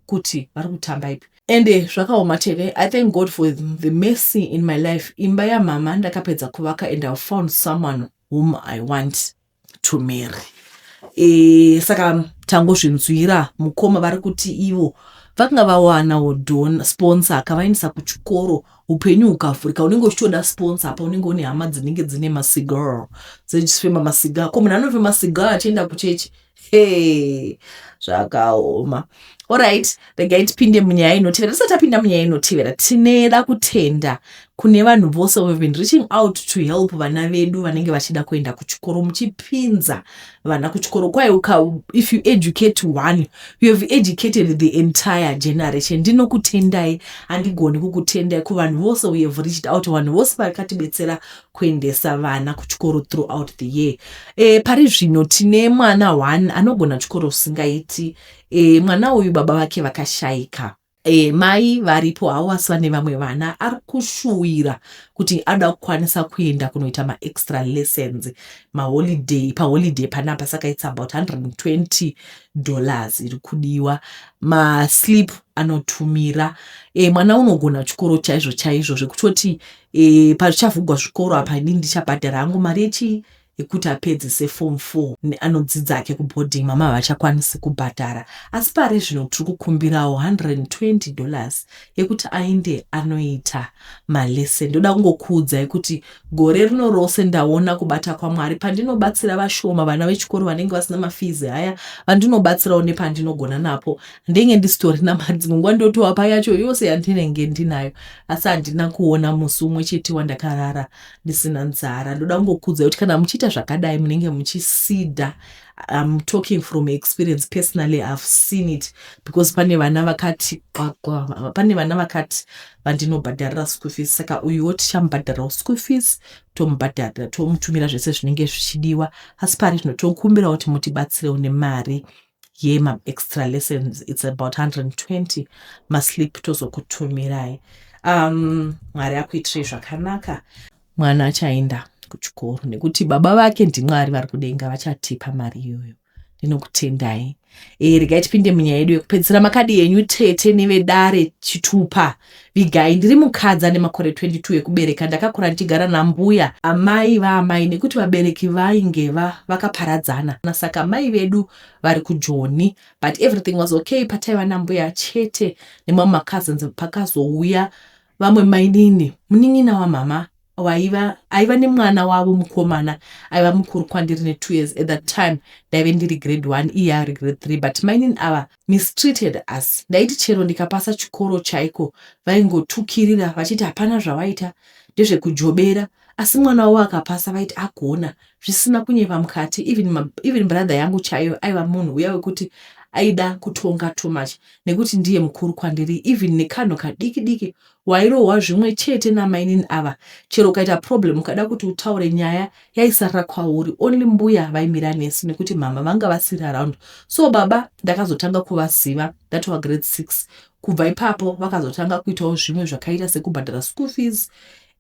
kuti vari kutamba ipi. Ende zvakaoma tete. I thank God for the mercy in my life. Imba yamama ndakapedza kuvaka and I've found someone whom I want to marry. Saka tangozvinzwira mukoma vari kuti ivo vakanga vawanawo don sponsor akavaendesa kuchikoro, upenyu hukavhurika. Unenge uchitoda sponsor apa unenge une hama dzinenge dzine masigar, dzichifema masigar. Ko munhu anofema sigar achienda kuchechi? He, zvakaoma. Alright, regai tipinde munyaya inotevera. Tisati tapinda munyaya inotevera, tineda kutenda kune vanhu vose who have been reaching out to help vana vedu vanenge vachida kuenda kuchikoro, muchipinza vana kuchikoro. Kwai if you educate one, you have educated the entire generation. Ndinokutendai, handigoni kukutendai kuvanhu vose who have reached out, vanhu vose vakatibetsera kuendesa vana kuchikoro throughout the year. Pari zvino tine mwana one anogona chikoro zvisingaiti. Mwana uyu baba vake vakashayika. Mai varipo havo asi vane vamwe vana. Ari kushuwira kuti anoda kukwanisa kuenda kunoita maextra lessons maholiday, paholiday panapa. Saka it's about $120 iri kudiwa. Maslip anotumira. Mwana unogona chikoro chaizvo chaizvo, zvekutoti pachavhugwa zvikoro apa inini ndichabhadhara hangu mari yechii yekuti apedzise form 4. Anodzidza ake kuboarding, mama havachakwanisi kubhadhara, asi pari zvino tiri kukumbirawo $120 yekuti aende anoita malesson. Ndoda kungokuudzai kuti gore rino rose ndaona kubata kwaMwari pandinobatsira vashoma vana vechikoro vanenge vasina mafees aya, vandinobatsirawo nepandinogona napo. Ndenge ndisitorina mari, dzimwe nguva ndotovapa yacho yose yandinenge ndinayo, asi handina kuona musi umwe chete wandakarara ndisina nzara. Ndoda kungokuudzai kuti kana muchiita zvakadai munenge muchiseeda. I'm talking from experience personally, I've seen it, because pane vana vakati pane vana vakati vandinobhadharira school fees. Saka uyuwo tichamubhadharirawo school fees, tomubhadharira, tomutumira zvese zvinenge zvichidiwa, asi pari zvino tokumbirawo kuti mutibatsirewo nemari yemaextra lessons. It's about 120. Maslip tozokutumirai. Mwari akuitirei zvakanaka. Mwana achaenda kuchikoro nekuti baba vake ndiMwari vari kudenga, vachatipa mari iyoyo. Ndinokutendai. Regai tipinde munyaya yedu yekupedzisira. Makadi yenyu tete nevedare, chitupa vigai. Ndiri mukadzi ane makore 22 ekubereka. Ndakakura ndichigara nambuya, amai vaamai, nekuti vabereki vainge vakaparadzana. Saka mai vedu vari kuJoni, but everything was okay pataiva nambuya chete nemamwe macousins. Pakazouya vamwe mainini, munin'ina wamama waiva aiva nemwana wavo mukomana aiva mukuru kwandiri ne2 years. At that time ndaive ndiri grade 1, iye ari grade 3, but mainini ava mistreated us. Ndaiti chero ndikapasa chikoro chaiko vaingotukirira vachiti hapana zvawaita, ndezvekujobera, asi mwana wavo akapasa vaiti agona, zvisina kunyepa mukati. Even brother yangu chaiyo aiva munhu uya wekuti aida kutonga too much nekuti ndiye mukuru kwandiri. Even nekanhu kadiki diki wairohwa zvimwe chete namainini ava. Chero ukaita problem, ukada kuti utaure nyaya, yaisarira kwauri. Only mbuya vaimira nesu nekuti mama vanga vasiri around. So baba ndakazotanga kuvaziva ndatova grade 6. Kubva ipapo vakazotanga kuitawo zvimwe zvakaita sekubhadhara school fees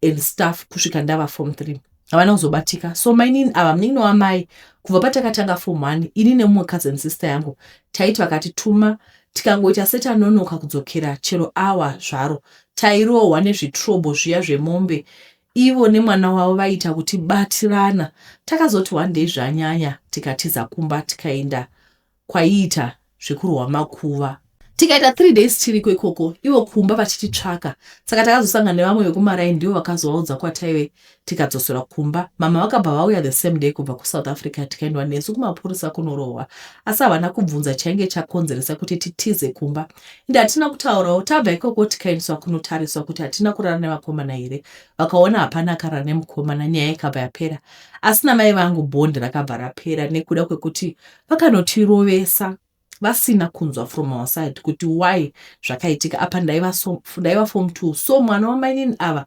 and stuff kusvika ndava form 3. Havana kuzobatika. So mainini ava, munin'ina wamai, kubva patakatanga form 1, ini nemumwe cousin sister yangu, taiti vakatituma tikangoita setanonoka kudzokera chero awa zvaro, tairohwa nezvitrobo zviya zvemombe. Ivo nemwana wavo vaiita kuti batirana. Takazoti one day zvanyanya, tikatiza kumba tikaenda kwaiita zvekurwa makuva. Tikaita 3 days tiriko ikoko, ivo kumba vachititsvaka. Saka takazosangana nevamwe vekumaraini ndivo vakazovaudza kwataive tikadzoserwa kumba. Mama vakabva vauya the same day kubva kuSouth Africa tikaendwa nesu kumapurisa kunorohwa. Asi havana kubvunza chainge chakonzeresa kuti titize kumba. Ende hatina kutaurawo. Tabva ikoko tikaendeswa kunotariswa kuti hatina kurara nevakomana here. Vakaona hapana akarara nemukomana nyaya ikabva yapera. Asi namai vangu bond rakabva rapera nekuda kwekuti vakanotirovesa vasina kunzwa from our side kuti why zvakaitika. Apa ndaiva, so, ndaiva form 2 so mwana wamainini ava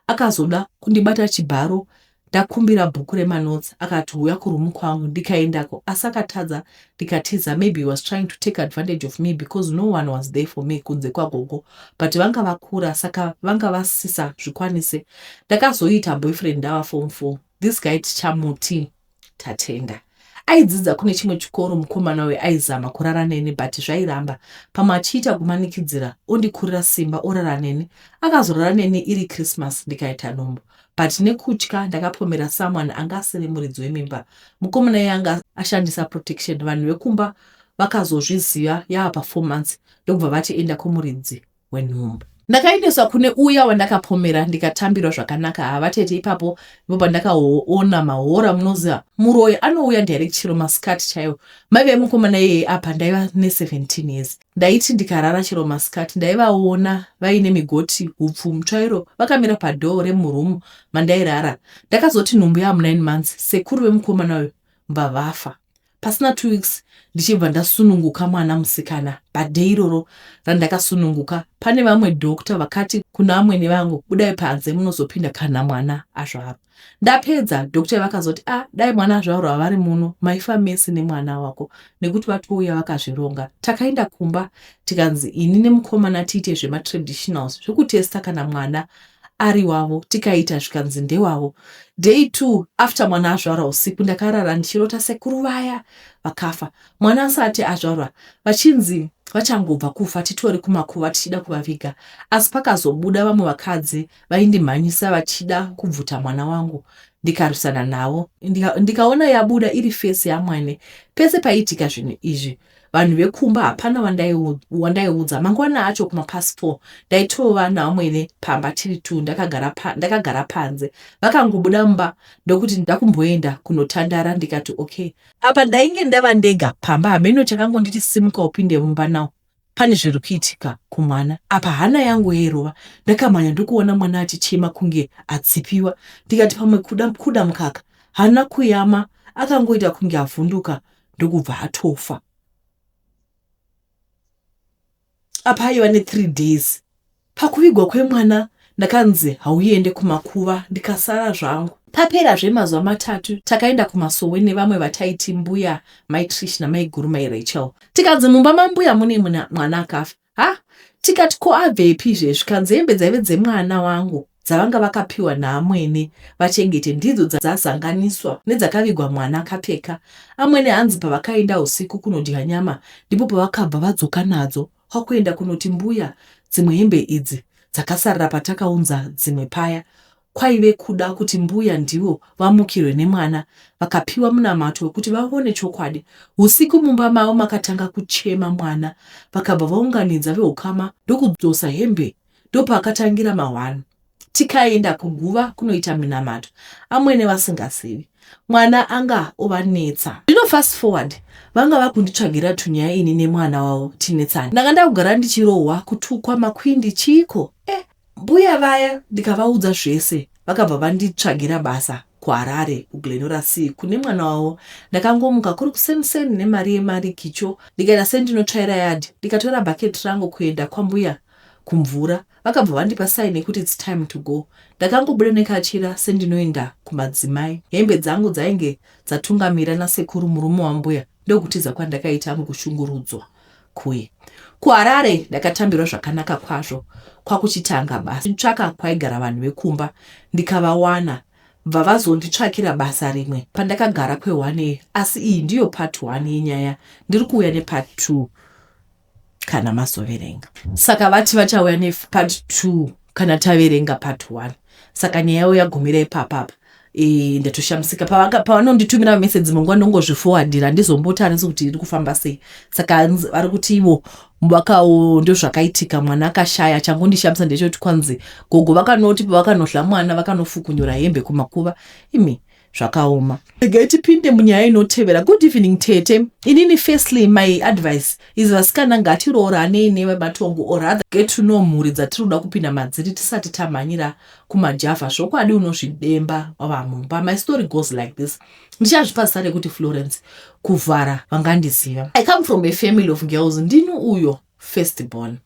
akazoda kundibata chibharo ndakumbira bhuku remanotes akati huya kurumu kwangu ndikaendako asi akatadza ndikatiza. Maybe he was trying to take advantage of me because no one was there for me kunze kwagogo, but vanga vakura saka vanga vasisa zvikwanise. Ndakazoita boyfriend ndava form 4. This guy tichamuti Tatenda. Aidzidza kune chimwe chikoro. Mukomana uyu aizama kurara neni but zvairamba. Pamwe achiita kumanikidzira ondikurira simba orara neni. Akazorara neni iri Christmas ndikaita nhumbu, but nekutya ndakapomera someone anga asiri muridzi wemimba. Mukomana iye anga ashandisa protection. Vanhu vekumba vakazozviziva yava pa 4 months ndokubva vati enda kumuridzi wenhumbu. Ndakaendeswa kune uya wandakapomera ndikatambirwa zvakanaka. Havatete, ipapo ndipo pandakaona mahora. Munoziva muroyi anouya direct chero masikati chaiwo. Mai vemukomana iyeye, apa ndaiva ne17 years, ndaiti ndikarara chero masikati ndaivaona vaine migoti, hupfu, mutsvairo, vakamira padoor remurumu mandairara. Ndakazoti nhumbu yamu 9 months, sekuru vemukomana uyu mbavafa pasina 2 weeks ndichibva ndasununguka mwana musikana. Paday iroro randakasununguka, pane vamwe doctor vakati kuna amwene vangu, "Budai panze, munozopinda kana mwana azvarwa." Ndapedza, doctor vakazoti, "A ah, dai mwana azvarwa vari muno, maifa mese nemwana wako nekuti vatouya vakazvironga." Takaenda kumba tikanzi ini nemukomana tiite zvematraditionals zvekutesta kana mwana ari wavo. Tikaita, zvikanzi ndewavo. Day 2 after mwana azvarwa, usiku ndakarara ndichirota sekuru vaya vakafa mwana asati azvarwa vachinzi vachangobva kufa, titori kumakuva tichida kuvaviga, asi pakazobuda vamwe vakadzi vaindimhanyisa vachida kubvuta mwana wangu. Ndikarwisana navo, ndikaona yabuda iri face yamwene. Pese paiitika zvinhu izvi, vanhu vekumba hapana wandaiudza. Mangwana acho kumapast 4 ndaitova navamwene pamba tiri 2. Ndakagara panze, vakangobuda mumba ndokuti, "Ndakumboenda kunotandara." Ndikati, "Okay." Apa ndainge ndava ndega pamba. Hameno chakangonditi, "Simuka upinde mumba nawo, pane zviri kuitika kumwana." Apa hana yangu yairova. Ndakamhanya ndokuona mwana achichema kunge atsipiwa. Ndikati pamwe kuda mukaka. Haana kuyama, akangoita kunge avhunduka ndokubva atofa. Apa aiva ne3 days. Pakuvigwa kwemwana ndakanzi hauende kumakuva, ndikasara zvangu. Paperazve mazuva 3 takaenda kumasowe nevamwe vataiti mbuya mai Trish namaiguru mai Rachel. Tikanzi mumba mambuya mune mwana akafa. Ha, tikati, "Ko abvepi izvezvi?" Kanzi hembe dzaive dzemwana wangu dzavanga vakapiwa naamwene vachengete ndidzo dzazanganiswa nedzakavigwa mwana akapfeka. Amwene hanzi pavakaenda usiku kunodya nyama ndipo pavakabva vadzoka nadzo, kwakuenda kunoti, "Mbuya, dzimwe hembe idzi dzakasarira patakaunza dzimwe paya." Kwaive kuda kuti mbuya ndivo vamukirwe nemwana. Vakapiwa munamato wekuti vaone chokwadi. Usiku mumba mavo makatanga kuchema mwana, vakabva vaunganidza veukama ndokudzosa hembe. Ndopakatangira mahwani. Tikaenda kuguva kunoita minamato amwene vasingazivi. Mwana anga ovanetsa. Zvino fast forward, vanga vakunditsvagira tunyaya ini nemwana wavo tinetsane. Ndanga ndakugara ndichirohwa, kutukwa, makwindi chiiko eh. Mbuya vaya ndikavaudza zvese, vakabva vanditsvagira basa kuHarare, kuGlen Norah C, kune mwana wavo. Ndakangomuka kuri kuseniseni nemari yemarikicho, ndikaita sendinotsvaira yard, ndikatora bucket rangu kuenda kwambuya kumvura. Vakabva vandipa sign yekuti it's time to go. Ndakangobuda nekachira sendinoenda kumadzimai. Hembe dzangu dzainge dzatungamira nasekuru murume wambuya. Ndokutiza kwandakaita mukushungurudzwa kuye. KuHarare ndakatambirwa zvakanaka kwazvo, kwakuchitanga basa. Tsvaka kwaigara vanhu vekumba ndikavawana, bva vazonditsvakira basa rimwe pandakagara kwe1 year. Asi iyi ndiyo part 1 yenyaya, ndiri kuuya nepart 2 kana mazoverenga. Saka vati vachauya nepart 2 kana taverenga part 1. Saka nyaya yavo yagumira ipapapa. E, ndatoshamisika pavanonditumira mameseji munguva ndongozvifowadhira, handizombotarisi kuti iri kufamba sei. Saka vari kuti ivo vakawo ndozvakaitika, mwana akashaya. Changondishamisa ndechekuti kwanzi gogo vakanoti pavakanohla mwana vakanofukunyura hembe kumakuva. Imi, zvakaoma. Regai tipinde munyaya inotevera. Good evening, tete. Inini, firstly, my advice is vasikana ngatirooranei nevematongo, or rather get to know mhuri dzatiri kuda kupinda madziri tisati tamhanyira kumajavha. Zvokwadi unozvidemba wava mumba. My story goes like this. Ndichazvipa zita rekuti Florence kuvhara vangandiziva. I come from a family of girls. Ndini uyo first born,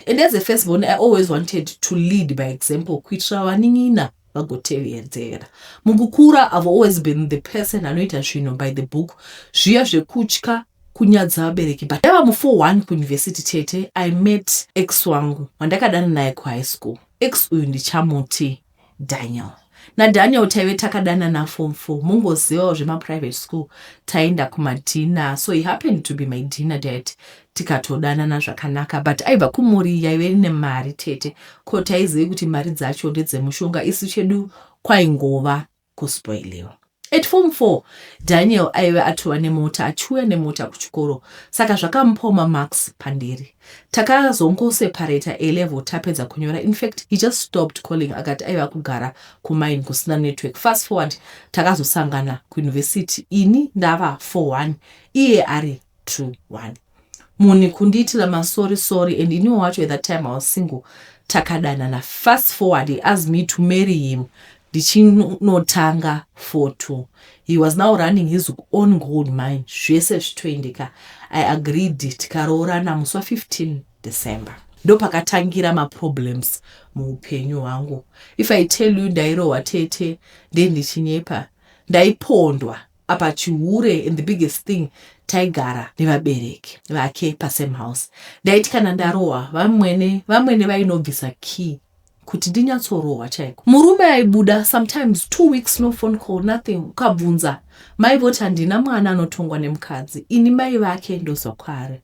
and as a first born I always wanted to lead by example kuitira vanin'ina vagotevedzera. Mukukura I've always been the person anoita zvinhu by the book, zviya zvekutya kunyadza vabereki. But ndava mu4 kuuniversity, tete, I met ex wangu wandakadana naye kuhigh school. Ex uyu ndichamuti Daniel. NaDaniel taive takadanana form 4. Mungozivawo zvemaprivate school, taenda kumadinner, so he happened to be my dinner date. Tikatodanana zvakanaka, but aibva kumuri yaive nemari, tete. Ko taizivi kuti mari dzacho ndedzemushonga? Isu chedu kwaingova kuspoiliwa. At form 4 Daniel aive atova nemota, achiuya nemota kuchikoro, saka zvakamupawo mamarks pandiri. Takazongoseparata A level tapedza kunyora. In fact, he just stopped calling, akati aiva kugara kumine kusina network. Fast forward, takazosangana kuuniversity, ini ndava 41, iye ari 21. Munhu kundiitira masorry sorry, and iniwo wacho at that time I was single. Takadanana. Fast forward, he asked me to marry him ndichinotanga 42. He was now running his own gold mine, zvese zvitoendeka. I agreed, tikaroorana musi wa15 December. Ndopakatangira maproblems muupenyu hwangu. If I tell you ndairohwa, tete, ndendichinyepa. Ndaipondwa apa chihure, and the biggest thing, taigara nevabereki vake pasame house. Ndaiti kana ndarohwa, vamwene vainobvisa key kuti ndinyatsorohwa chaiko. Murume aibuda sometimes 2 weeks, no phone call, nothing. Ukabvunza mai voti handina mwana anotongwa nemukadzi, ini mai vake ndozwa kwaari.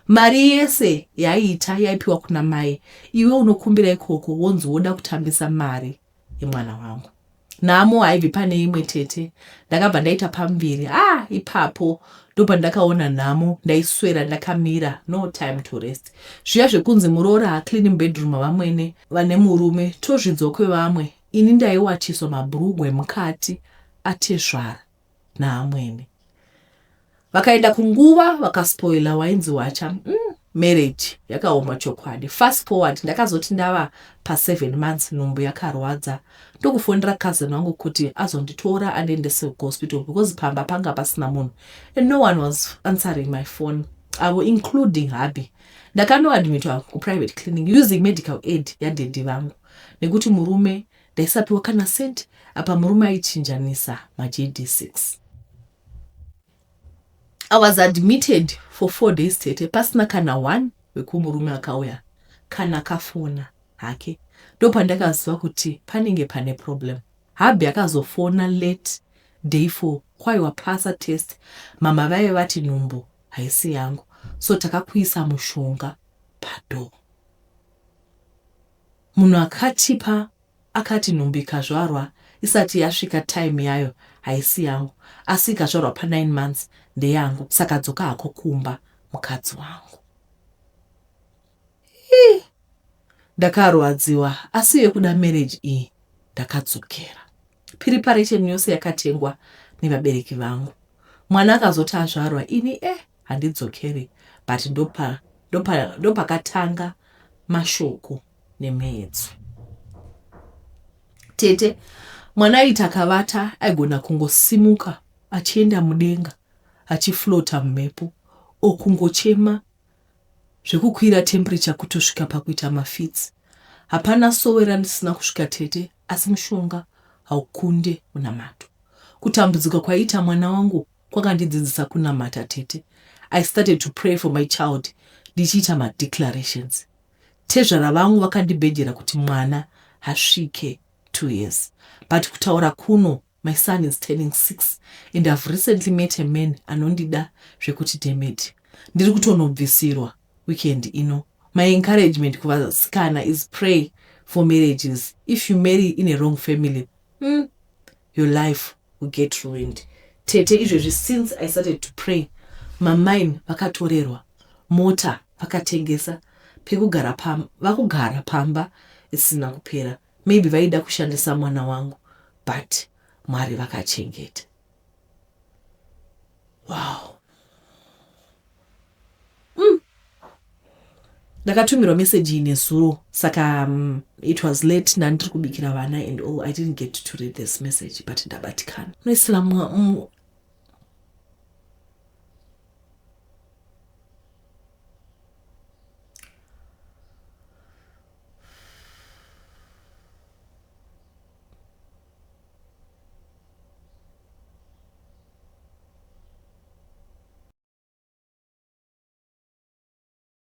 Mari yese yaiita yaipiwa kuna mai. Iwe unokumbira ikoko, wonzi woda kutambisa mari yemwana wangu. Nhamo haibvi pane imwe, tete. Ndakabva ndaita pamuviri. Ah, ipapo ndopandakaona nhamo. Ndaiswera ndakamira, no time to rest. Zviya zvekunzi muroora haacleani mubedroom avamwene vane murume, tozvinzwa kwevamwe. Ini ndaiwachiswa mabhurugwa emukati atezvara naamwene. Vakaenda kunguva vakaspoila, wainzi wacha. Marriage yakaoma chokwadi. Fast forward, ndakazoti ndava pa7 months, nhumbu yakarwadza, ndokufonera cousin wangu kuti azonditora andiendese kuhospital because pamba panga pasina munhu and no one was answering my phone avo, including hubby. Ndakanoadmitwa kuprivate clinic using medical aid yadaddy vangu nekuti murume ndaisapiwa kana cent. Apa murume aichinjanisa maGD6. I was admitted for 4 days, tete, pasina kana one wekumurume akauya kana kafona hake. Ndopandakaziva kuti panenge pane problem. Hubby akazofona late day four, kwaiwa pasa test, mama vaive vati nhumbu haisi yangu, so takakuisa mushonga padoor. Munhu akatipa akati nhumbu ikazvarwa isati yasvika time yayo haisi yangu, asi ikazvarwa pa9 months ndeyangu, saka dzoka hako kumba, mukadzi wangu. Ndakarwadziwa, asi yekuda marriage iyi ndakadzokera. Preparation yose yakatengwa nevabereki vangu. Mwana akazoti azvarwa, ini handidzokeri, but ndopakatanga mashoko nemiedzo, tete. Mwana aiti akavata aigona kungosimuka achienda mudenga, achiflota mumhepo, okungochema zvekukwira temperature kutosvika pakuita mafits. Hapana sowe randisina kusvika, tete, asi mushonga haukunde unamato. Kutambudzika kwaiita mwana wangu kwakandidzidzisa kunamata, tete. I started to pray for my child, ndichiita madeclarations. Tezvara vangu vakandibhejera kuti mwana hasvike 2 years, but kutaura kuno my son is turning 6 and I've recently met a man anondida zvekuti dammit. Ndiri kutonobvisirwa weekend ino. My encouragement kuvasikana is pray for marriages. If you marry in a wrong family, Your life will get ruined. Tete, izvezvi since I started to pray, mamine vakatorerwa mota, vakatengesa pekugara pam, vakugara pamba isina kupera. Maybe vaida kushandisa mwana wangu, but Mwari vakachengeta. Wow. Ndakatumirwa meseji iyi nezuro, saka it was late, ndandiri kubikira vana and all. I didn't get to read this message, but ndabatikana. Unoisira